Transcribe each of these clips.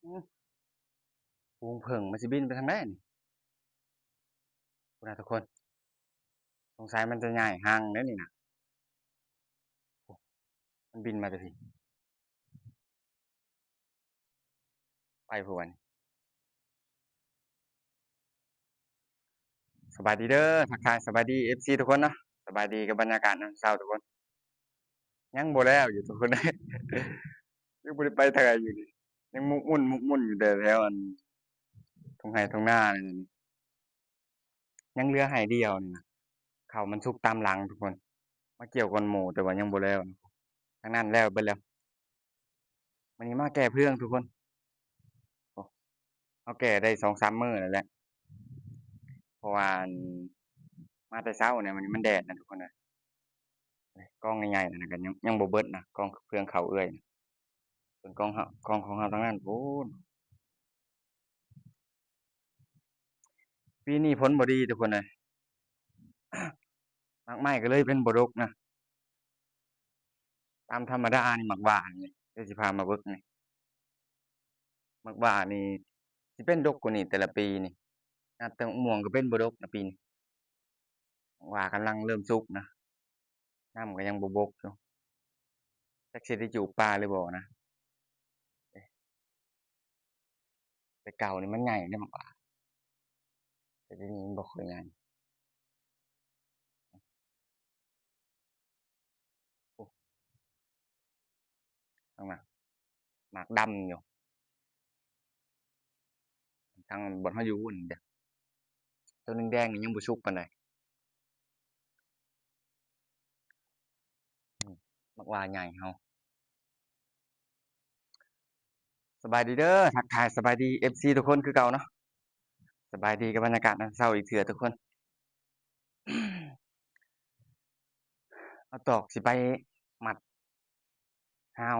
ອືມ ຝູງເຜິ້ງມັນຊິບິນໄປທາງໃດນີ້? ພຸ້ນນະທຸກຄົນ ສົງໄສມັນຈະຍ້າຍຮັງເດ້ນີ້ນະ. ໂອ້ ມັນບິນມາແຕ່ພີ້ ໄປພຸ້ນ. ສະບາຍດີເດີ ທັກທາຍສະບາຍດີເອັຟຊີທຸກຄົນເນາະ. ສະບາຍດີກັບບັນຍາກາດຍາມເຊົ້າທຸກຄົນ. ຍັງບໍ່ແລ້ວຢູ່ທຸກຄົນເອີຍ ຍັງບໍ່ໄດ້ໄປທາງໃດຢູ່ນີ້ ຍັງໝົກໝຸ່ນໝົກໝຸ່ນຢູ່ແຕ່ແຖວອັນທົ່ງໄຮ່ທົ່ງນານີ້. ຍັງເຫຼືອໄຮ່ດຽວນີ້ນະ ເຂົ້າມັນສຸກຕາມຫຼັງທຸກຄົນ ມາກ່ຽວກ່ອນໝູ່ ແຕ່ວ່າຍັງບໍ່ແລ້ວ. ທາງນັ້ນແລ້ວເບິດແລ້ວ. ມື້ນີ້ມາແກ່ເພື່ອງທຸກຄົນ. ໂອ້ ເຮົາແກ່ໄດ້ສອງສາມມື້ແລ້ວແຫຼະ ເພາະວ່າ ອັນ ມາແຕ່ເຊົ້ານີ້ ມື້ນີ້ມັນແດດນະທຸກຄົນເອີຍ. ກອງໃຫຍ່ໆນັ້ນກະຍັງ ຍັງບໍ່ເບິດນະ ກອງເພື່ອງເຂົ້າເອື້ອຍນະ. ສ່ວນກອງເຮົາ ກອງຂອງເຮົາທາງນັ້ນພຸ້ນ. ປີນີ້ຝົນບໍ່ດີທຸກຄົນເອີຍ ໝາກໄມ້ກໍເລີຍເປັນບໍ່ດົກນະ. ຕາມທຳມະດານີ້ໝາກຫວ້ານີ້ ດຽວຊິພາມາເບິ່ງນີ້ ໝາກຫວ້ານີ້ຊິເປັນດົກກວ່ານີ້ແຕ່ລະປີນີ້. ນັບແຕ່ໝາກມ່ວງກໍເປັນບໍ່ດົກນະປີນີ້. ໝາກຫວ້າກຳລັງເລີ່ມສຸກນະ ນ້ຳກໍຍັງບໍ່ບົກຢູ່ ຈັກຊິໄດ້ຈູບປາຫຼືບໍ່ນະ. ເອີ ແຕ່ເກົ່ານີ້ມັນໃຫຍ່ເດ້ໝາກຫວ້າ ແຕ່ດຽວນີ້ມັນບໍ່ຄ່ອຍໃຫຍ່. ໂອ້ ທາງນັ້ນໝາກດຳຢູ່ ທາງບ່ອນເຮົາຢູ່ພຸ້ນເດ້. ໂຕແດງໆນີ້ຍັງບໍ່ສຸກປານໃດ. ອືມ ໝາກຫວ້າໃຫຍ່ເຮົາ. ສະບາຍດີເດີ ທັກທາຍສະບາຍດີເອັຟຊີທຸກຄົນຄືເກົ່າເນາະ. ສະບາຍດີກັບບັນຍາກາດຍາມເຊົ້າອີກເທື່ອທຸກຄົນ. ເອົາຕອກຊິໄປມັດຮາວ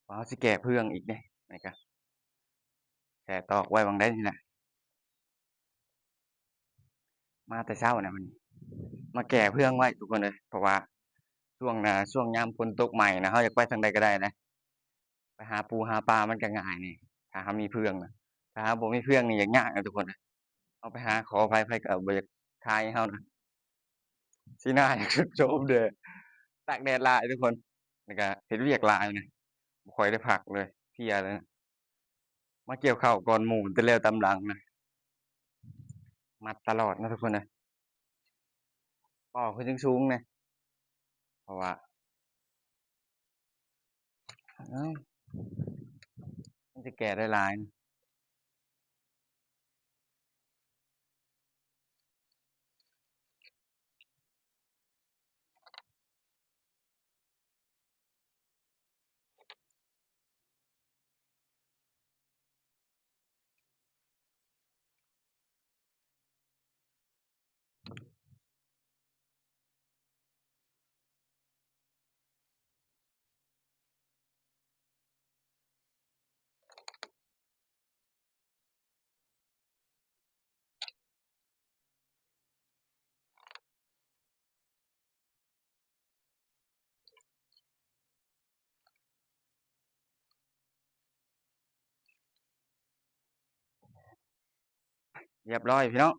ເພາະເຮົາຊິແກ່ເພື່ອງອີກເດ້. ນີ້ກະແຊ່ຕອກໄວ້ຫວ່າງໃດນີ້ແຫຼະ ມາແຕ່ເຊົ້ານະ ມັນມາແກ່ເພື່ອງໄວ້ທຸກຄົນເອີຍ. ເພາະວ່າຊ່ວງນະ ຊ່ວງຍາມຝົນຕົກໃໝ່ນະ ເຮົາຢາກໄປທາງໃດກໍໄດ້ນະ ໄປຫາປູຫາປາມັນກໍງ່າຍນີ້ ຖ້າເຮົາມີເພື່ອງນະ. ຖ້າເຮົາບໍ່ມີເພື່ອງນີ້ຢາກຍາກນະທຸກຄົນເອີຍ. ເຮົາໄປຫາຂໍໃຜ ໃຜກໍບໍ່ຢາກຖ່າຍໃຫ້ເຮົານະ. ສີໜ້າຢາກຊຸດໂຊມເດີ ຕາກແດດຫຼາຍທຸກຄົນ ແລ້ວກໍເຮັດວຽກຫຼາຍນະ ບໍ່ຄ່ອຍໄດ້ພັກເລີຍ ເພຍເລີຍນະ. ມາກ່ຽວເຂົ້າກ່ອນໝູ່ ແຕ່ແລ້ວຕາມຫຼັງນະ ມັດຕະຫຼອດນະທຸກຄົນເອີຍ. ປໍຄືຍັງສູງແດ່ ເພາະວ່າ ເອົ້າ ມັນຈະແກ່ໄດ້ຫຼາຍ. ຮຽບຮ້ອຍພີ່ນ້ອງ.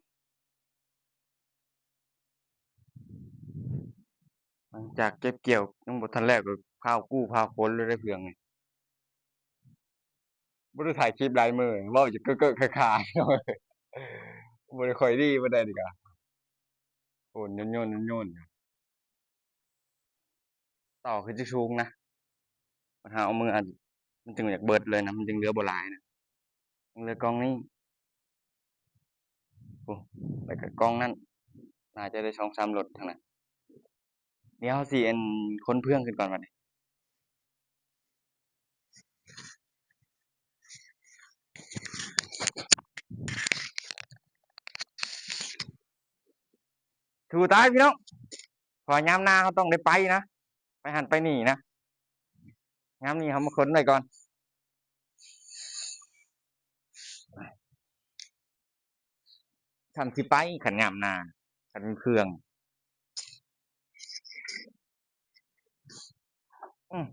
ຫຼັງຈາກເກັບກ່ຽວຍັງບໍ່ທັນແລ້ວ ກໍພາວກູ້ພາວຂົນເລີຍເດ້ເພື່ອງນີ້. ບໍ່ໄດ້ຖ່າຍຄລິບຫຼາຍມື້ ເວົ້າຢູ່ເກີະໆຄາໆ ບໍ່ໄດ້ຄ່ອຍດີປານໃດນີ້ກະ ໂອ້ ໂຍນໆໆໆ. ຕໍ່ຄືຊິສູງນະ ບັດເຮົາເອົາມືອັດ ມັນຈຶ່ງຢາກເບິດເລີຍນະ ມັນຈຶ່ງເຫຼືອບໍ່ຫຼາຍນະ ຍັງເຫຼືອກ່ອງນີ້. ໂອ້ ແລ້ວກໍກ່ອງນັ້ນ ໜ້າຈະໄດ້ສອງສາມລົດທາງນັ້ນ. ດຽວເຮົາຊິ ອັນ ຂົນເຟືອງຂຶ້ນກ່ອນບັດນີ້. ສູ້ຕາຍພີ່ນ້ອງ ເພາະວ່າຍາມໜ້າເຮົາຕ້ອງໄດ້ໄປນະ ໄປຫັ້ນໄປນີ້ນະ. ຍາມນີ້ເຮົາມາຂົນໄວ້ກ່ອນ ຊ່ຳຊິໄປ ຄັນຍາມໜ້າ ຄັນເຄື່ອງ ອືມ.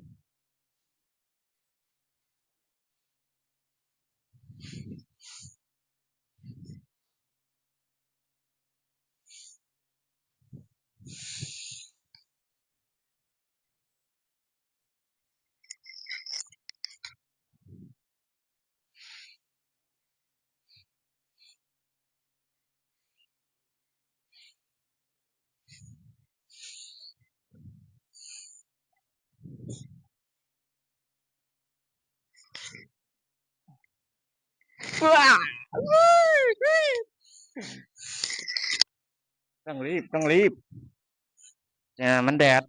ຕ້ອງລີບ ຕ້ອງລີບ ເອີ ມັນແດດ.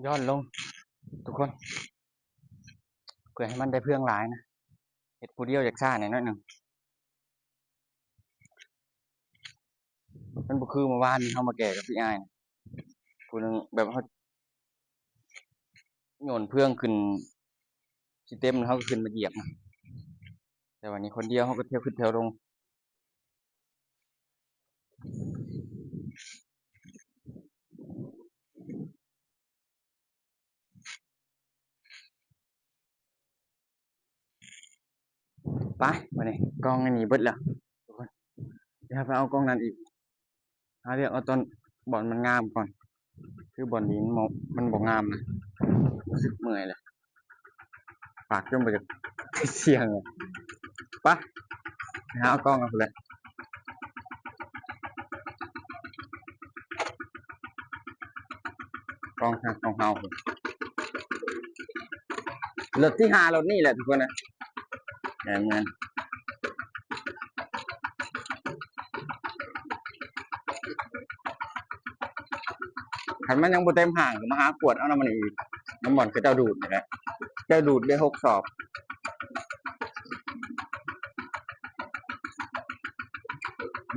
ຍ້ອນລົງທຸກຄົນ ເພື່ອໃຫ້ມັນໄດ້ເຟືອງຫຼາຍນະ. ເຮັດຜູ້ດຽວຢາກຊ້າແດ່ໜ້ອຍໜຶ່ງ. ມັນບໍ່ຄືເມື່ອວານນີ້ເຮົາມາແກ່ກັບພີ່ອ້າຍນະ ຜູ້ໜຶ່ງແບບເຮົາໂຍນເຟືອງຂຶ້ນຊິເຕັມ ແລ້ວເຮົາກໍຂຶ້ນມາຢຽບນະ. ແຕ່ວ່ານີ້ຄົນດຽວເຮົາກໍແຖວຂຶ້ນແຖວລົງ. ໄປ ບາດນີ້ ກ່ອງອັນນີ້ເບິດແລ້ວທຸກຄົນ. ດຽວໄປເອົາກ່ອງນັ້ນອີກ. ຫາເລືອກເອົາຕອນບ່ອນມັນງາມກ່ອນ ຄືບ່ອນນີ້ມັນບໍ່ ມັນບໍ່ງາມນະ. ຮູ້ສຶກເມື່ອຍແລ້ວ ປາກຈົນບໍ່ຢາກສ່ຽງເລີຍ. ໄປ ໄປຫາເອົາກ່ອງເອົາພຸ້ນແຫຼະ. ກອງທັງຂອງເຮົາ ລົດທີຫ້າ ລົດນີ້ແຫຼະທຸກຄົນນະ. ແມ່ນໆ ຄັນມັນຍັງບໍ່ເຕັມຫ້າງ ກໍມາຫາກວດເອົານຳມັນອີກ ນຳບ່ອນເຂົາເຈົ້າດູດນີ້ແຫຼະ. ເຈົ້າດູດໄດ້ຫົກສອບ.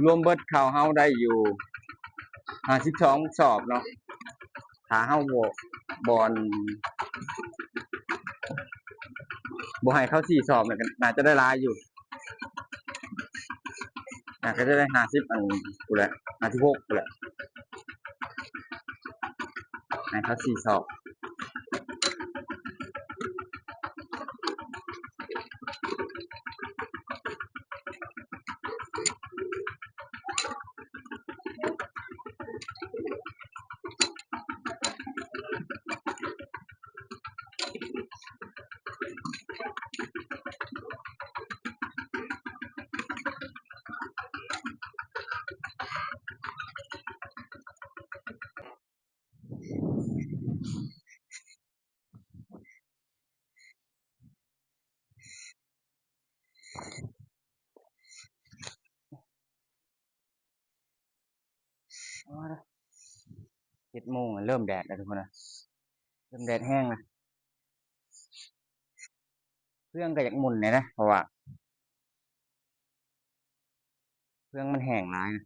ລວມເບິດເຂົ້າເຮົາໄດ້ຢູ່ຫ້າສິບສອງສອບເນາະ. ຖ້າເຮົາບໍ່ ບໍ່ ບໍ່ໃຫ້ເຂົາສີ່ສອບນີ້ ກໍໜ້າຈະໄດ້ຫຼາຍຢູ່. ອ່າ ກໍຈະໄດ້ຫ້າສິບອັນພຸ້ນແຫຼະ ຫ້າສິບຫົກພຸ້ນແຫຼະ ໃຫ້ເຂົາສີ່ສອບ. ເຈັດໂມງ ເລີ່ມແດດແລ້ວທຸກຄົນເອີຍ ເລີ່ມແດດແຮງແລ້ວ. ເຟືອງກໍຢາກໝຸ່ນແດ່ນະ ເພາະວ່າເຟືອງມັນແຫ້ງຫຼາຍນະ.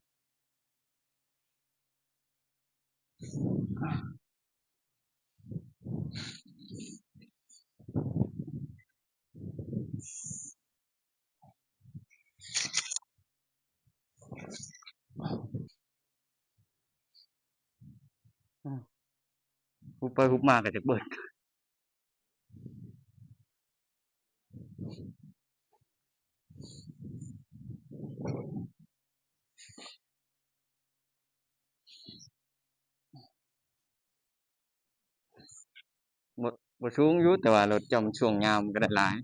ອືມ ຫຸບໄປຫຸບມາກໍຈະເບີດ. ບໍ່ ບໍ່ສູງຢູ່ ແຕ່ວ່າລົດເຈົ້າມັນຊ່ວງຍາວ ມັນກໍໄດ້ຫຼາຍ.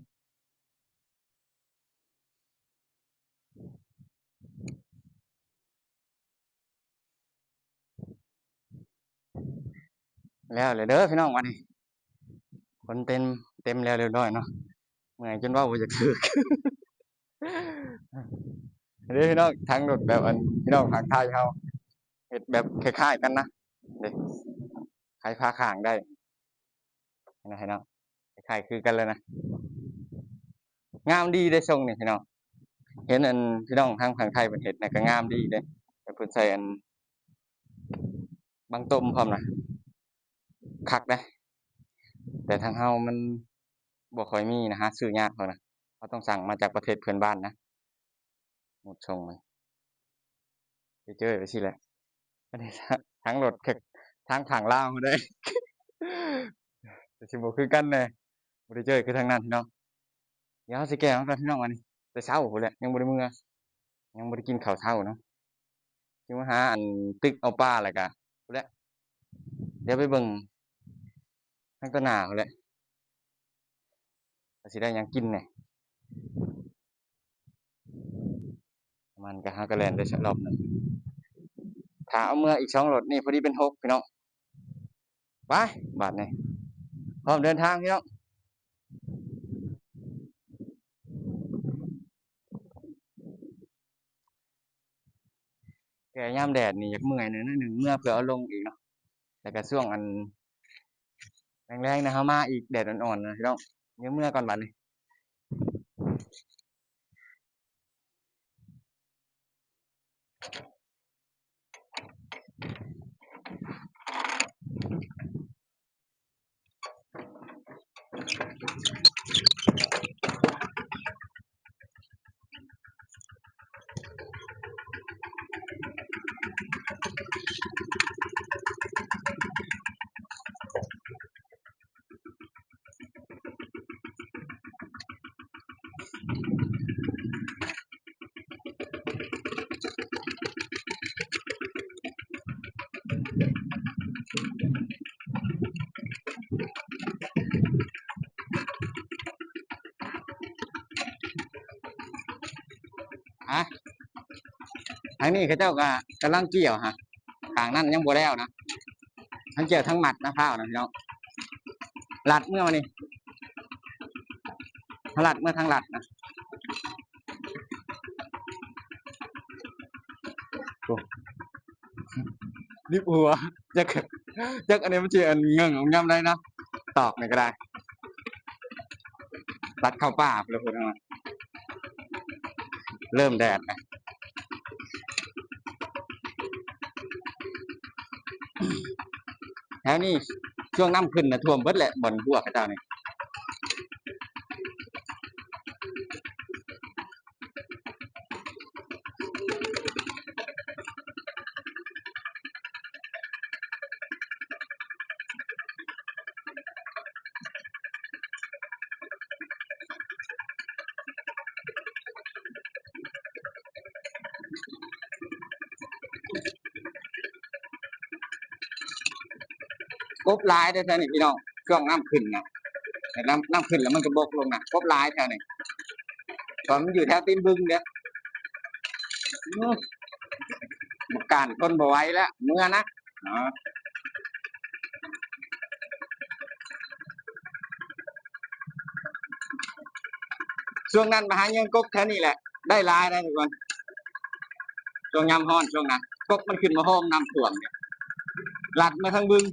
ແລ້ວແຫຼະເດີພີ່ນ້ອງ ບາດນີ້ ຄົນເຕັມ ເຕັມແລ້ວຮຽບຮ້ອຍເນາະ. ເມື່ອຍຈົນເວົ້າບໍ່ຢາກຖືກ. ເດ້ພີ່ນ້ອງ ທາງລົດແບບອັນ ພີ່ນ້ອງຝັ່ງໄທເຮົາ ເຮັດແບບຄ້າຍໆກັນນະ ເດ້ ໃຜພາຂ້າງໄດ້ ເຫັນບໍ່ພີ່ນ້ອງ ຄ້າຍໆຄືກັນເລີຍນະ ງາມດີເດ້ຊົງນີ້ພີ່ນ້ອງ ເຫັນອັນ ພີ່ນ້ອງທາງຝັ່ງໄທເພິ່ນເຮັດນະ ກໍງາມດີເດ້ ເພິ່ນໃສ່ອັນ ບັງຕົມພ້ອມນະ ຄັກເດ້ ແຕ່ທາງເຮົາມັນບໍ່ຄ່ອຍມີນະ ຫາຊື້ຍາກເຮົານະ ເຮົາຕ້ອງສັ່ງມາຈາກປະເທດເພື່ອນບ້ານນະ ໝົດສົ່ງມັນ ໄປເຈີໄປຊີ້ແຫຼະ ອັນນີ້ທາງລົດ ທາງຝັ່ງລາວເຮົາເດ້ ກໍຊິບໍ່ຄືກັນແດ່ ບໍ່ໄດ້ເຈີຄືທາງນັ້ນພີ່ນ້ອງ. ດຽວເຮົາຊິແກ່ມັນກ່ອນພີ່ນ້ອງ ອັນນີ້ແຕ່ເຊົ້າພຸ້ນແຫຼະ ຍັງບໍ່ໄດ້ເມືອ ຍັງບໍ່ໄດ້ກິນເຂົ້າເຊົ້າເນາະ ຊິມາຫາອັນຕຶກເອົາປາ ແລ້ວກະພຸ້ນແຫຼະ ດຽວໄປເບິ່ງທາງຕໍ່ໜ້າພຸ້ນແຫຼະ ວ່າຊິໄດ້ຫຍັງກິນແດ່. ມັນກໍ ເຮົາກໍແລ່ນໄດ້ສັກຮອບໜຶ່ງ ຖ້າເອົາເມືອອີກສອງລົດນີ້ ພໍດີເປັນຫົກພີ່ນ້ອງ ໄປ ບາດນີ້ ພ້ອມເດີນທາງພີ່ນ້ອງ. ແກ່ຍາມແດດນີ້ຢາກເມື່ອຍໜ້ອຍໜຶ່ງ ເມື່ອເພື່ອເອົາລົງອີກເນາະ ແລ້ວກໍຊ່ວງອັນແລງໆນະ ເຮົາມາອີກ ແດດອ່ອນໆນະພີ່ນ້ອງ ດຽວເມື່ອກ່ອນບາດນີ້. ຮະ ທາງນີ້ເຂົາເຈົ້າກໍກຳລັງກ່ຽວຮະ ຂ້າງນັ້ນຍັງບໍ່ແລ້ວນະ ທັງກ່ຽວທັງມັດນະ ພ້າວນະພີ່ນ້ອງ ລັດເມືອມານີ້ ລັດເມືອທາງລັດນະ ໂອ້ ລິບຫົວ ຈັກ ຈັກອັນນີ້ມັນຊິອັນເງິ່ງອອກຍາມໃດນະ ຕອກນີ້ກໍໄດ້ ຕັດເຂົ້າປ່າພຸ້ນລະພຸ້ນ ເລີ່ມແດດແລ້ວ ແຖວນີ້ຊ່ວງນ້ຳຂຶ້ນນະ ຖ້ວມເບິດແຫຼະ ບ່ອນຮົ້ວເຂົາເຈົ້ານີ້. ກົບຫຼາຍເດ້ແຖວນີ້ພີ່ນ້ອງ ຊ່ວງນ້ຳຂຶ້ນນະ ນ້ຳ ນ້ຳຂຶ້ນແລ້ວມັນກໍບົກລົງນະ ກົບຫຼາຍແຖວນີ້ ເພາະມັນຢູ່ແຖວຕີນບຶງເດ້. ອື ບໍ່ກ້ານ ທົນບໍ່ໄຫວແລ້ວ ເມືອນະເນາະ. ຊ່ວງນັ້ນມາຫາເຫຍື່ອກົບແຖວນີ້ແຫຼະ ໄດ້ຫຼາຍໄດ໋ທຸກຄົນ ຊ່ວງຍາມຮ້ອນ ຊ່ວງນັ້ນ ກົບມັນຂຶ້ນມາໂຮມນ້ຳຖ້ວມນີ້ ລັດເມືອທາງບຶງ.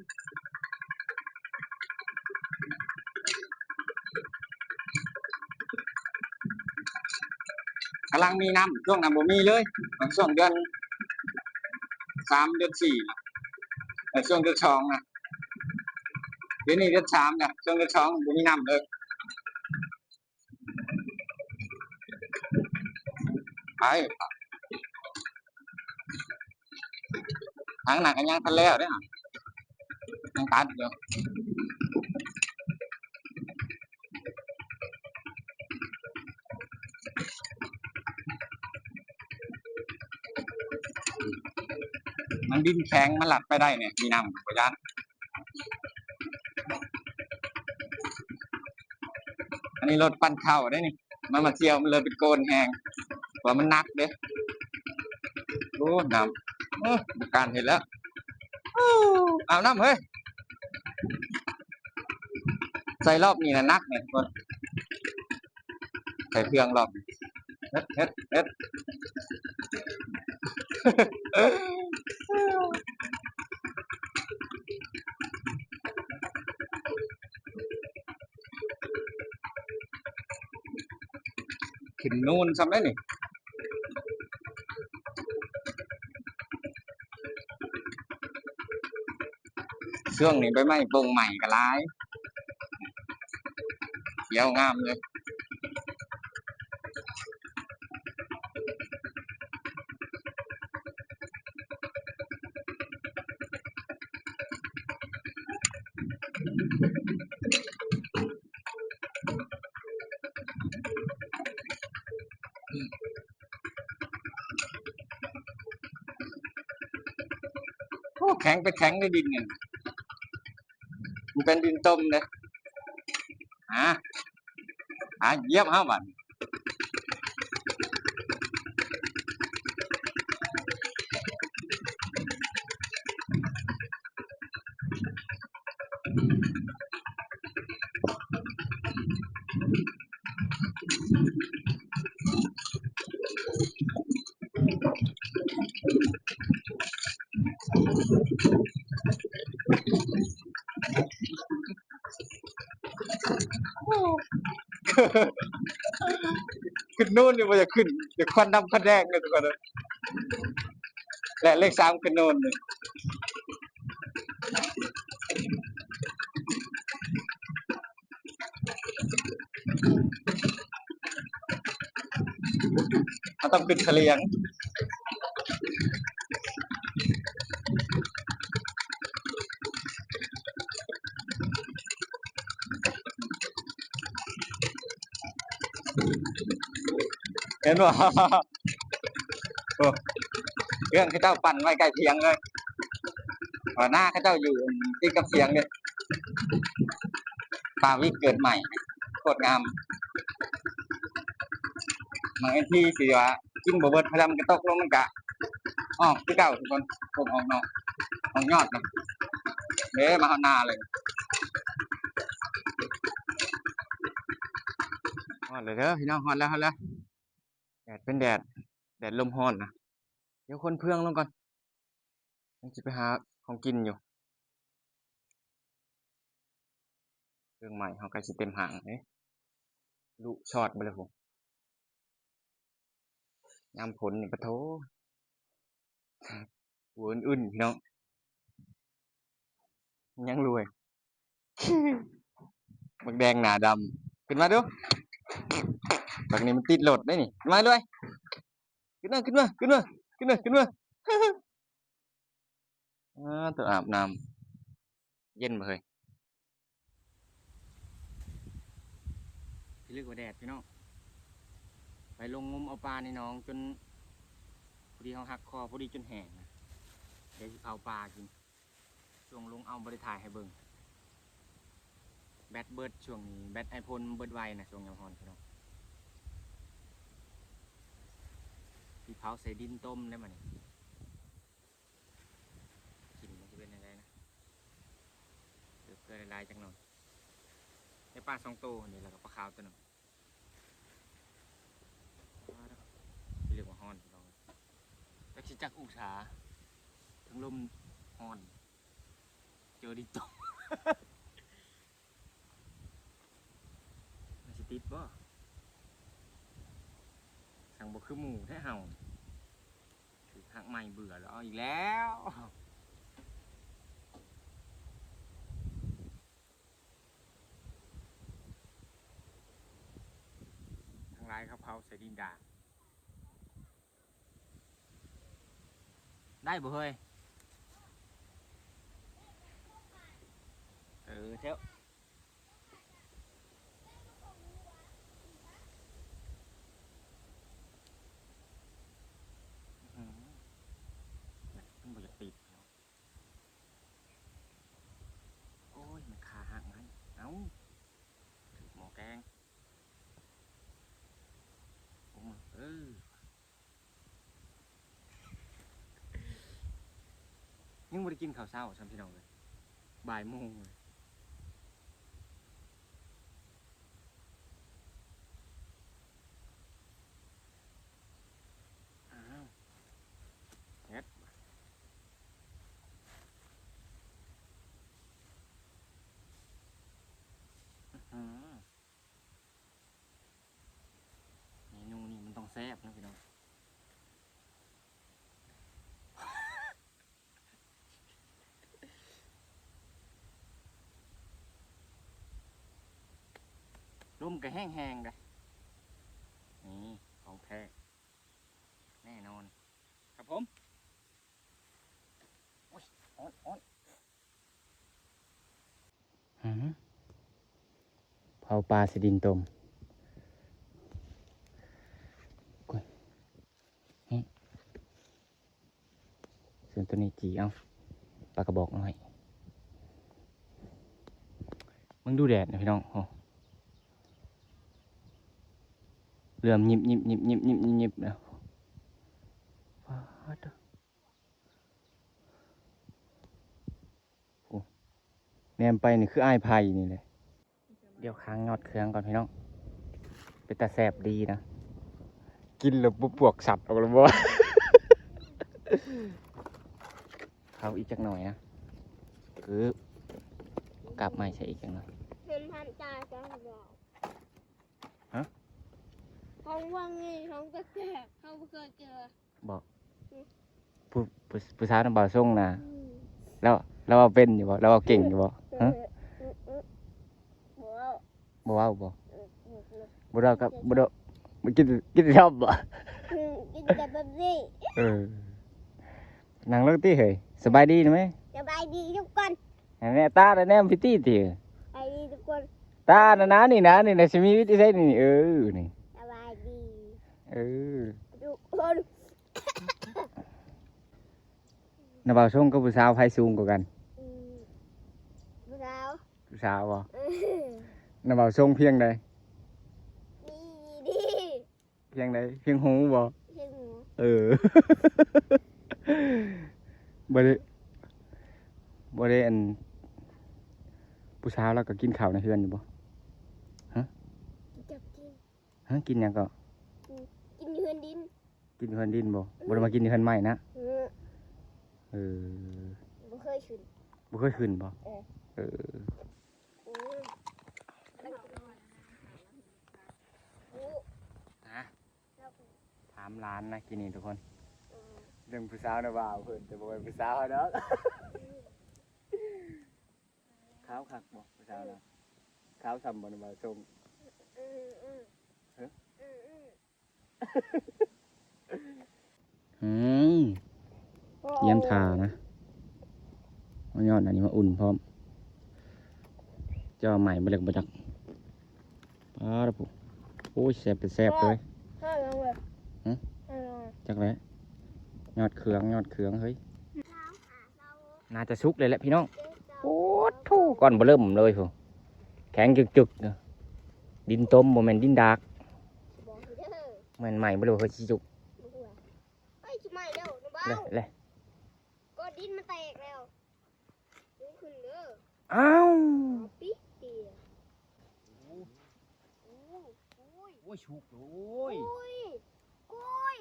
ກຳລັງມີນ້ຳ ຊ່ວງນັ້ນບໍ່ມີເລີຍ ມັນຊ່ວງເດືອນສາມ ເດືອນສີ່ນະ ເອີ ຊ່ວງເດືອນສອງນະ ດຽວນີ້ເດືອນສາມນະ ຊ່ວງເດືອນສອງບໍ່ມີນ້ຳເລີຍ. ໄປ ທາງໜ້າກໍຍັງທັນແລ້ວເດ້ ຍັງຕັດຢູ່ ມັນດິນແຂງ ມັນລັດໄປໄດ້ນີ້ ມີນ້ຳບໍ່ຢ້ານ. ອັນນີ້ລົດປັ່ນເຂົ້າເດ້ນີ້ ມັນມາທ່ຽວ ມັນເລີຍເປັນໂກນແຮງ ເພາະວ່າມັນໜັກເດ້. ໂອ້ ນ້ຳ ໂອ້ ບໍ່ກ້ານເຮັດແລ້ວ ອາບນ້ຳເຮີ້ຍ. ໃສ່ລອບນີ້ນະໜັກນີ້ທຸກຄົນ ໃສ່ເຄື່ອງລອບນີ້ ເຮັດ ເຮັດ ເຮັດ. ຂຶ້ນນູນຊ້ຳໄດ໋ນີ້. ຊ່ວງນີ້ໃບໄມ້ບົງໃໝ່ກໍຫຼາຍ ຂຽວງາມເລີຍ. ໂອ້ ແຂງໄປແຂງໃນດິນນີ້ ມັນເປັນດິນຕົມເດ້. ຫາ ຫາຢຽບເຮົາບາດນີ້. ຂຶ້ນນູນນີ້ບໍ່ຢາກຂຶ້ນ ຢາກຄວັນດຳຄວັນແດງເດ້ທຸກຄົນເອີຍ. ແລະເລກສາມຂຶ້ນນູນນີ້ ເຮົາຕ້ອງຂຶ້ນສະຫຼຽງ. ເຫັນບໍ່? ໂອ້ ເຮືອນເຂົາເຈົ້າປັ້ນໄວ້ໃກ້ຖຽງເລີຍ ວ່ານາເຂົາເຈົ້າຢູ່ຕິດກັບຖຽງເດ້. ປາວິກເກີດໃໝ່ ໂຄດງາມ. ບາງທີຊິວ່າກິນບໍ່ເບິດ ພະຍາຍາມກະຕົກລົງ ມັນກະອອກຄືເກົ່າທຸກຄົນ. ອອກນອກ ອອກຍອດນະເດ້. ມາຮອດນາເລີຍ ຮອດແລ້ວເດີພີ່ນ້ອງ ຮອດແລ້ວ ຮອດແລ້ວ. ແດດເປັນແດດ ແດດລົມຮ້ອນນະ. ດຽວຄົນເຟືອງລົງກ່ອນ ຍັງຊິໄປຫາຂອງກິນຢູ່. ເຄື່ອງໃໝ່ເຮົາໃກ້ຊິເຕັມຫ້າງເດ້ ລຸຊອດໄປເລີຍພຸ້ນ. ຍາມຝົນນີ້ປະໂທ້ ຫົວອື່ນໆ ພີ່ນ້ອງ ຍັງລວຍ. ບັກແດງໜ້າດຳ ຂຶ້ນມາດູ. ບັກນີ້ມັນຕິດລົດເດ້ນີ້ ຂຶ້ນມາລວຍ. ຂຶ້ນມາ ຂຶ້ນມາ ຂຶ້ນມາ ຂຶ້ນມາ ຂຶ້ນມາ. ອາ ໂຕອາບນ້ຳ ເຢັນບໍ່ເຮີ້ຍ? ພິລຶກວ່າແດດພີ່ນ້ອງ ໄປລົງງົມເອົາປາໃນໜອງຈົນ ພໍດີເຮົາຫັກຄໍ ພໍດີຈົນແຫ້ງນະ. ດຽວຊິເຜົາປາກິນ. ຊ່ວງລົງເອົາບໍ່ໄດ້ຖ່າຍໃຫ້ເບິ່ງ ແບັດເບິດ. ຊ່ວງນີ້ແບັດໄອໂຟນເບິດໄວນະ ຊ່ວງຍາມຮ້ອນພີ່ນ້ອງ. ຊິເຜົາໃສ່ດິນຕົ້ມແລ້ວບາດນີ້ ກິນມັນຊິເປັນຈັ່ງໃດນະ. ເກືອຫຼາຍໆ ຈັກໜ່ອຍ. ໄດ້ປາສອງໂຕນີ້ ແລ້ວກໍປາຂາວໂຕໜຶ່ງ. ເລື່ອງວ່າຮ້ອນພີ່ນ້ອງ ຈັກຊິຈັກອົງສາ ເທິງລົມຮ້ອນ ເຈີດິນຕົກ. ມັນຊິຕິດບໍ່? ຊ່າງບໍ່ຄືໝູ່ແທ້ເຮົາ. ຖືກຮັກໃໝ່ເບື່ອແລ້ວ ເອົາອີກແລ້ວ. ທັງຫຼາຍເຂົາເຜົາໃສ່ດິນດານ ໄດ້ບໍ່ເຮີ້ຍ? ເອີ ແທ້ ອື ມັນບໍ່ຢາກຕິດເນາະ. ໂອ້ຍ ມັນຄາຮັກມັນ ເອົ້າ ຖືກໝໍ້ແກງ ໂອ້ ເອີ ຍັງບໍ່ໄດ້ກິນເຂົ້າເຊົ້າຊ້ຳພີ່ນ້ອງເອີຍ ບ່າຍໂມງແລ້ວ. ອ້າວ ລົມກໍແຮງໆ ເດ້. ນີ້ຂອງແທ້ແນ່ນອນ ຄັບຜົມ. ໂອ້ຍ ຮ້ອນ ຮ້ອນ. ຫື ເຜົາປາໃສ່ດິນຕົມ. ໂອ້ຍ ຫື ສ່ວນໂຕນີ້ຈີ່ເອົາ ປາກະບອກນ້ອຍ. ເບິ່ງດູແດດນະພີ່ນ້ອງ ໂອ້ ເຫຼືອມຍິບໆໆໆໆແລ້ວ. ປາດ ໂອ້ ແນມໄປນີ້ຄືອ້າຍໄຜ່ນີ້ແຫຼະ. ດຽວຄ້າງຍອດເຄື່ອງກ່ອນພີ່ນ້ອງ. ເປັນຕາແຊບດີນະ ກິນແລ້ວບໍ່ປວກສັບອອກແລ້ວບໍ່? ເຂົ້າອີກຈັກໜ້ອຍນະ. ເອີ ກັບໃໝ່ໃສ່ອີກຈັກໜ້ອຍ. ເຫັນພັນຈາຈັງບໍ່? ຮະ? ຂອງວ່າງນີ້ຂອງແປກໆ ເຮົາບໍ່ເຄີຍເຈີ. ບໍ່ ອືມ ຜູ້ ຜູ້ ຜູ້ສາວນຳບ່າວຊົງນະ. ອືມ ລາວ ລາວເວົ້າເປັນຢູ່ບໍ່? ລາວເວົ້າເກັ່ງຢູ່ບໍ່? ຮະ? ບໍ່ເວົ້າ ບໍ່ເວົ້າບໍ່? ອືມ ບໍ່ເວົ້າກັບ ບໍ່ເວົ້າ ບໍ່ກິນ ກິນແຕ່ຊອບບໍ່? ອືມ ກິນແຕ່ແບບນີ້. ເອີ ນັ່ງລົງຕິເຮີ້ຍ. ສະບາຍດີນະແມ່. ສະບາຍດີທຸກຄົນ. ໃຫ້ແມ່ຕາແນມພິທີຕິ. ສະບາຍດີທຸກຄົນ. ຕານະນານີ້ນະ ນີ້ນະ ຊິມີວິທີໃສນີ້. ເອີ ນີ້ ສະບາຍດີ. ເອີ ທຸກຄົນ. ນະບ່າວຊົງກັບຜູ້ສາວໃຜສູງກວ່າກັນ? ອືມ ຜູ້ສາວ. ຜູ້ສາວບໍ່? ເອີ ນະບ່າວຊົງພຽງໃດ? ດີ ດີ. ພຽງໃດ? ພຽງຫູບໍ່? ພຽງຫູ. ເອີ ບໍ່ໄດ້ ບໍ່ໄດ້ ອັນ ຜູ້ສາວລາວກໍກິນເຂົ້າໃນເຮືອນຢູ່ບໍ່? ຮະ? ຈັກກິນ. ຮະ? ກິນຫຍັງເກາະ? ກິນ ກິນຢູ່ເຮືອນດິນ. ກິນຢູ່ເຮືອນດິນບໍ່? ອືມ ບໍ່ໄດ້ມາກິນຢູ່ເຮືອນໄມ້ນະ? ອືມ ເອີ ບໍ່ເຄີຍຂຶ້ນ. ບໍ່ເຄີຍຂຶ້ນບໍ່? ເອີ ເອີ. ໂອ້ຍ ໂອ້ ຮະ? ຖາມຫຼານນະກີ້ນີ້ທຸກຄົນ ເອີ ເລື່ອງຜູ້ສາວນະບ່າວເພິ່ນ ແຕ່ບໍ່ແມ່ນຜູ້ສາວເຮົາດອກ. ອືມ ຂາວຄັກບໍ່ຜູ້ສາວນະ? ອືມ ຂາວສ່ຳບໍ່ນະບ່າວຊົງ? ອືມ ອືມ ຮະ? ອືມ ອືມ ອືມ. ຕຽມຖ້ານະ ເອົາຍອດອັນນີ້ມາອຸ່ນພ້ອມ. ເຈົ້າໃໝ່ບໍ່ເລິກບໍ່ຈັກ. ປາດໂທ້ ໂອ້ຍ ແຊບເປັນແຊບເລີຍ. ຫາລອງເລີຍ. ຫຶ? ຫາລອງເລີຍ. ຈັກແຫຼະ ຍອດເຄື່ອງ ຍອດເຄື່ອງເຮີ້ຍ. ໜ້າຈະສຸກເລີຍແຫຼະພີ່ນ້ອງ. ໂອ້ໂທ້ ກ້ອນເບິ່ມເລີຍພຸ້ນ ແຂງຈຶກໆ ດິນຕົມ ບໍ່ແມ່ນດິນດາກ. ແມ່ນໄໝ້ບໍ່ ຫຼືວ່າເຮີ້ຍຊິສຸກ? ເຮີ້ຍ ຊິໄໝ້ແລ້ວນະບ່າວ. ແລະ ແລະ ກ້ອນດິນມັນແຕກແລ້ວ. ຂຶ້ນເດີ. ອ້າວ ປິດເດ. ໂອ້ຍ ໂອ້ຍ ໂອ້ຍ ສຸກ ໂອ້ຍ ໂອ້ຍ ໂອ້ຍ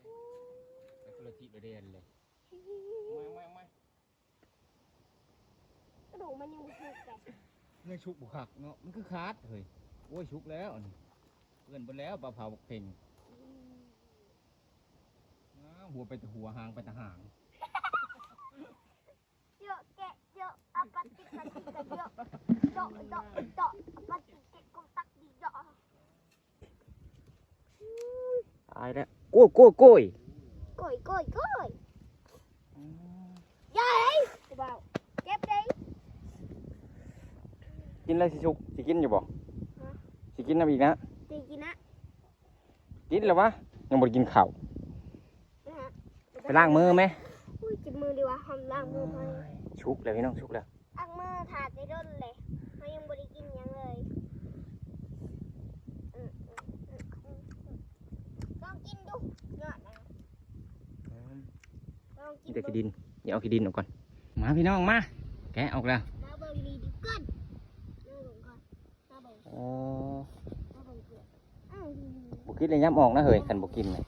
ໂອ້ຍ ໄປຄົນລະທິດລະແດນເລີຍ. ມາ ມາ ມາ ກະດູກມັນຍັງບໍ່ສຸກເດ. ຍັງສຸກບໍ່ຄັກເນາະ ມັນຄືຂາດເຮີ້ຍ. ໂອ້ຍ ສຸກແລ້ວອັນນີ້ ເປື້ອນເບິດແລ້ວ ປາເຜົາບັກເພັງ. ອືມ ອ້າວ ຫົວໄປແຕ່ຫົວ ຫາງໄປແຕ່ຫາງ. ເຈາະແກະເຈາະ ອາປາຕິກະຕິກະເຈາະ ເຈາະເຈາະເຈາະ ອາປາຕິກະຕິກະຕັກດີເຈາະ. ຕາຍແລ້ວ ໂກ້ຍ ໂກ້ຍ ໂກ້ຍ ໂກ້ຍ ໂກ້ຍ. ອືມ ຢ່າເດ້ ຜູ້ບ່າວ ເຈັບເດ້. ກິນແລ້ວຊິສຸກ ຊິກິນຢູ່ບໍ່? ຮະ? ຊິກິນນຳອີກນະ? ຊິກິນນະ. ກິນແລ້ວວະ ຍັງບໍ່ໄດ້ກິນເຂົ້າ. ໄປລ້າງມືແມ. ໂອ້ຍ ເຈັບມືດີວ່າ ຫ້າມລ້າງມື. ໂອ້ຍ ສຸກແລ້ວພີ່ນ້ອງ ສຸກແລ້ວ. ລ້າງມືຖ້າແຕ່ດົນເລີຍ ເຮົາຍັງບໍ່ໄດ້ກິນຫຍັງເລີຍ. ອືມ ອືມ ອືມ ອືມ ລອງກິນດູ ຍອດນະ. ອືມ ລອງກິນ ມີແຕ່ຂີ້ດິນ ຢ່າເອົາຂີ້ດິນອອກກ່ອນ. ມາພີ່ນ້ອງມາ ແກະອອກແລ້ວ. ມາເບິ່ງດີໆກ່ອນ ມາເບິ່ງກ່ອນ. ໂອ້ ບໍ່ກິນແລ້ວຍາມອອກນະເຮີ້ຍ ຄັນບໍ່ກິນນະ.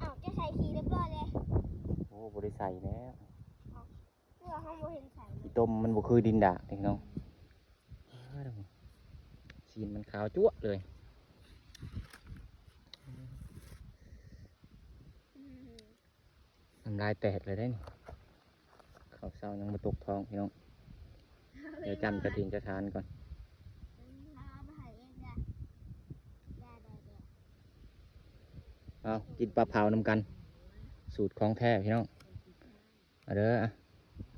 ອ້າວ ເຈົ້າໃສ່ຂີ້ຮຽບຮ້ອຍແລ້ວ. ໂອ້ ບໍ່ໄດ້ໃສ່ແລ້ວ. ຄືວ່າເຮົາບໍ່ເຫັນໃສ່. ຂີ້ຕົມມັນບໍ່ຄືດິນດາກເດ້ພີ່ນ້ອງ. ຊີ້ນມັນຂາວຈັ້ວະເລີຍ. ອືມ ນ້ຳລາຍແຕກເລີຍເດ້ນີ້. ເຂົ້າເຊົ້າຍັງບໍ່ຕົກທ້ອງພີ່ນ້ອງ. ດຽວຈ້ຳຈະຕິນຈະທານກ່ອນ. ເອົາ ກິນປາເຜົານຳກັນ ສູດຂອງແທ້ພີ່ນ້ອງ ມາເດີ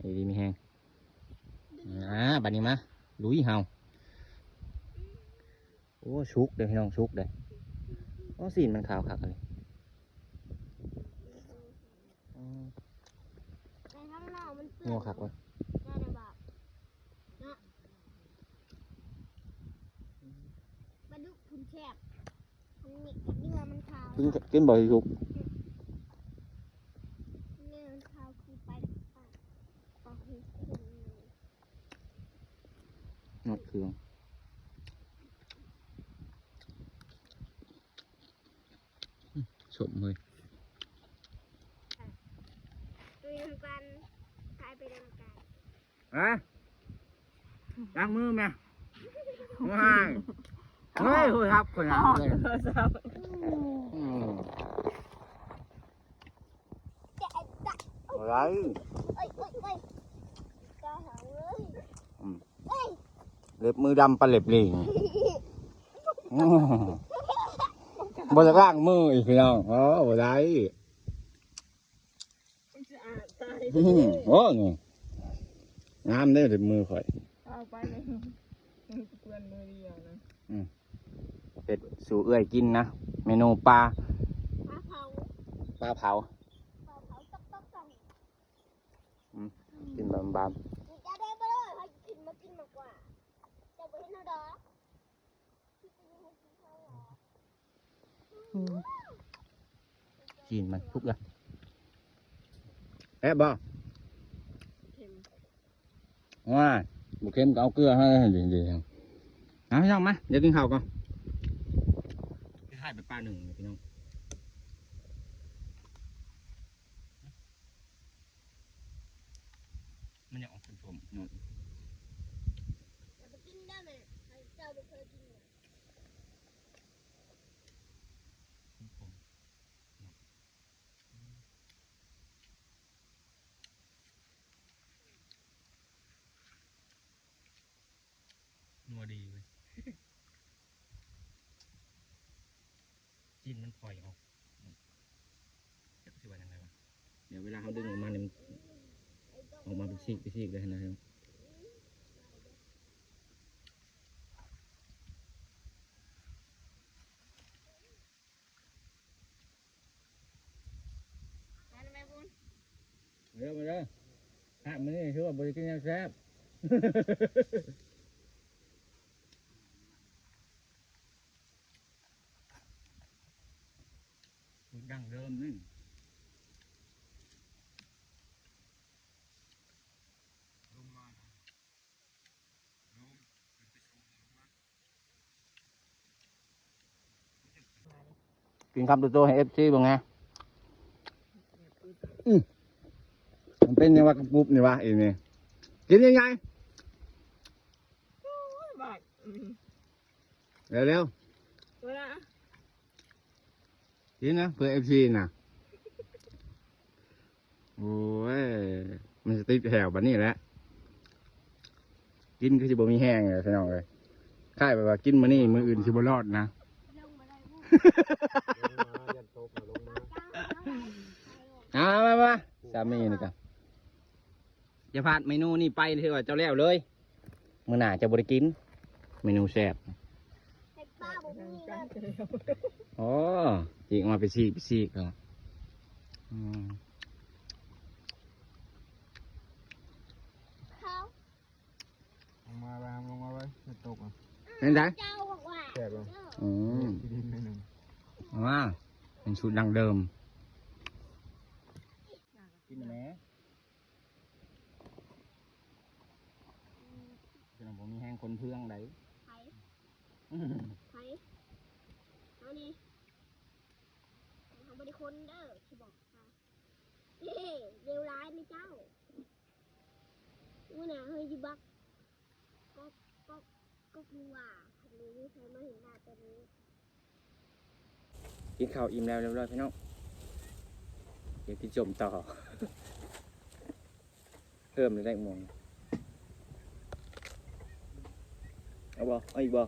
ຢູ່ດີມີແຮງ. ອ່າ ບາດນີ້ມາລຸຍເຮົາ. ໂອ້ ສຸກເດ້ພີ່ນ້ອງ ສຸກເດ້. ໂອ້ ຊີ້ນມັນຂາວຄັກອັນນີ້. ອືມ ແຕ່ທາງນອກມັນເປື້ອນ ນົວຄັກເວີ້ຍ ໄດ້ແຕ່ບາບເນາະ. ປາດຸກພຸ້ນແຊບ ອັນນີ້ເນື້ອມັນຂາວ ກິນ ກິນບໍ່ໃຫ້ສຸກ ເນື້ອມັນຂາວຄືປາ ປາ ປາຫຶກ. ນອດເຄື່ອງ ອືມ ສົ້ມເວີ້ຍ. ຮະ ລ້າງມືແມ່ ວ້າຍ ເຮີ້ຍ ໂທລະສັບຂ້ອຍນະ ອອກໂທລະສັບ ອືມ. ບໍ່ໄດ້ ອືມ ເລັບມືດຳປານເລັບລີງ ອືມ ບໍ່ຢາກລ້າງມືອີກພີ່ນ້ອງ ເອີ ບໍ່ໄດ້. ອືມ ໂອ້ ນີ້ ງາມເດ້ ເລັບມືຂ້ອຍ ເອົາໄປເລີຍ ເປື້ອນມືດຽວນະ ອືມ. ເຮັດສູ່ເອື້ອຍກິນນະ ເມນູປາ ປາເຜົາ ປາເຜົາ ປາເຜົາ ອືມ ກິນບາມໆ ເຈົ້າໄດ້ບໍ່ເລີຍ ໃຜກິນມາກິນມາກວ່າ ເຈົ້າບໍ່ເຫັນເຮົາດອກ ອືມ ຊີ້ນມັນສຸກລະ ແຊບບໍ່? ເຄັມ ວ້າຍ ບໍ່ເຄັມກໍເອົາເກືອໃຫ້ ເອົາ ພີ່ນ້ອງມາ ດຽວກິນເຂົ້າກ່ອນ ຄ້າຍໆ ໄປປາໜຶ່ງພີ່ນ້ອງ ມັນຢາກອອກສົ້ມໆ ເນາະ ຢ່າໄປກິນເດີແມ່ ເຈົ້າບໍ່ເຄີຍກິນ. ນົວດີເວີ້ຍ ຊີ້ນມັນຖອຍອອກ ຈັກຊິວ່າຈັ່ງໃດວະ ດຽວເວລາເຮົາດຶງອອກມານີ້ ມັນອອກມາເປັນຊີກເປັນຊີກເລີຍນະ. ມາເດີ ມາເດີ ຫາກມື້ນີ້ຖືວ່າບໍ່ໄດ້ກິນຫຍັງແຊບ ສູດດັ້ງເດີມນີ້. ກິນຄຳໂຕໆ ໃຫ້ເອັຟຊີເບິ່ງແດ່. ອື ມັນເປັນຫຍັງວະ ກະປຸບນີ້ວະ ອີນີ້ ກິນໃຫຍ່ໆ ເລັວໆ ກິນນະ ເພື່ອເອັຟຊີນະ. ໂອ້ຍ ມັນຊິຕິດແຖວບາດນີ້ແຫຼະ ກິນຄືຊິບໍ່ມີແຮງແຫຼະພີ່ນ້ອງເອີຍ. ຄ້າຍແບບວ່າກິນມື້ນີ້ ມື້ອື່ນຊິບໍ່ລອດນະ. ເອົາມາ ມາ ສາມີນີ້ກະ ຢ່າພາດເມນູນີ້ໄປ ຖືວ່າເຈົ້າແລ້ວເລີຍ. ມື້ໜ້າເຈົ້າບໍ່ໄດ້ກິນ ເມນູແຊບ. ເຫັດປ່າບໍ່ມີເລີຍ. ອໍ ຈີກອອກມາເປັນຊີກເປັນຊີກເນາະ. ອືມ ເຂົາ ລົງມາໄວ້ ລົງມາໄວ້ ເຫັດຕົກ. ເປັນໃດ? ເຈົ້າບອກວ່າ ແຊບບໍ່? ອືມ ກິນໜ້ອຍໜຶ່ງ. ອາ ເປັນສູດດັ້ງເດີມ. ກິນແດ່. ເຈົ້າບໍ່ມີແຮງຄົນເພື່ອງໃດ. ໃຜ? ໃຜ? ເອົານີ້ ເຮົາບໍ່ໄດ້ຄົນເດີ ຊິບອກ. ເອີ ເລວຮ້າຍແມ່ເຈົ້າ. ມື້ໜ້າເຮົາຊິບັກ ກໍ ກໍ ກໍຄືວ່າ ຄັນມີໃຜມາເຫັນໜ້າຕອນນີ້. ກິນເຂົ້າອີ່ມແລ້ວຮຽບຮ້ອຍພີ່ນ້ອງ ດຽວກິນສົ້ມຕໍ່. ເພີ່ມໄດ້ໝ່ອງ ເອົາບໍ່? ເອົາອີກບໍ່?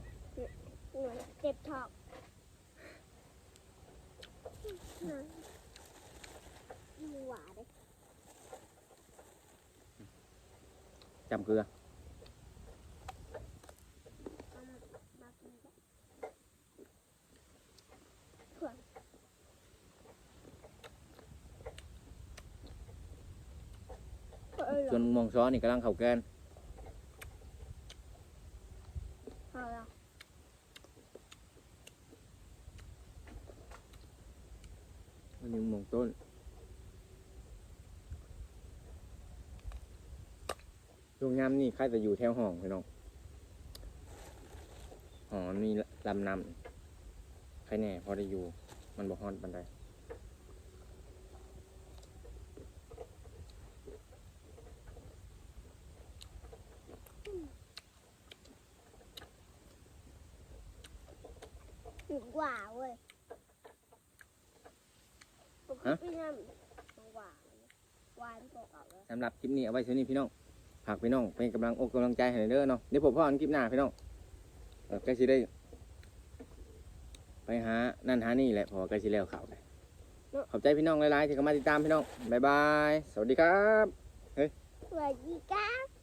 ເຈັບທ້ອງ. ຫວານເດ້ ຈ້ຳເກືອ ສ່ວນໝ່ວງຊອນີ້ກຳລັງເຂົ້າແກນ ເອົາລະ ອັນນີ້ໝ່ວງຕົ້ນ ຊ່ວງຍາມນີ້ໃຄ່ແຕ່ຢູ່ແຖວຫ້ອງພີ່ນ້ອງ ຫໍມັນມີລຳນ້ຳ ໃຄ່ແດ່ພໍໄດ້ຢູ່ ມັນບໍ່ຮ້ອນປານໃດ. ຫວານເວີຍ ຮະ ຫວານ ຫວານກວ່າເກົ່າເລີຍ. ສຳລັບຄລິບນີ້ເອົາໄວ້ສ່ຳນີ້ພີ່ນ້ອງ ຝາກພີ່ນ້ອງເປັນກຳລັງອົກກຳລັງໃຈໃຫ້ເດີເນາະ ໄດ້ພົບພໍ້ກັນຄລິບໜ້າພີ່ນ້ອງ ເອີ ໃກ້ຊິໄດ້ໄປຫານັ້ນຫານີ້ແຫຼະ ເພາະວ່າໃກ້ຊິແລ້ວເຂົ້າແລ້ວ ເນາະ ຂອບໃຈພີ່ນ້ອງຫຼາຍໆ ທີ່ເຂົ້າມາຕິດຕາມພີ່ນ້ອງ ບາຍບາຍ ສະຫວັດດີຄັບ ເຮີ້ຍ ສະຫວັດດີຄັບ.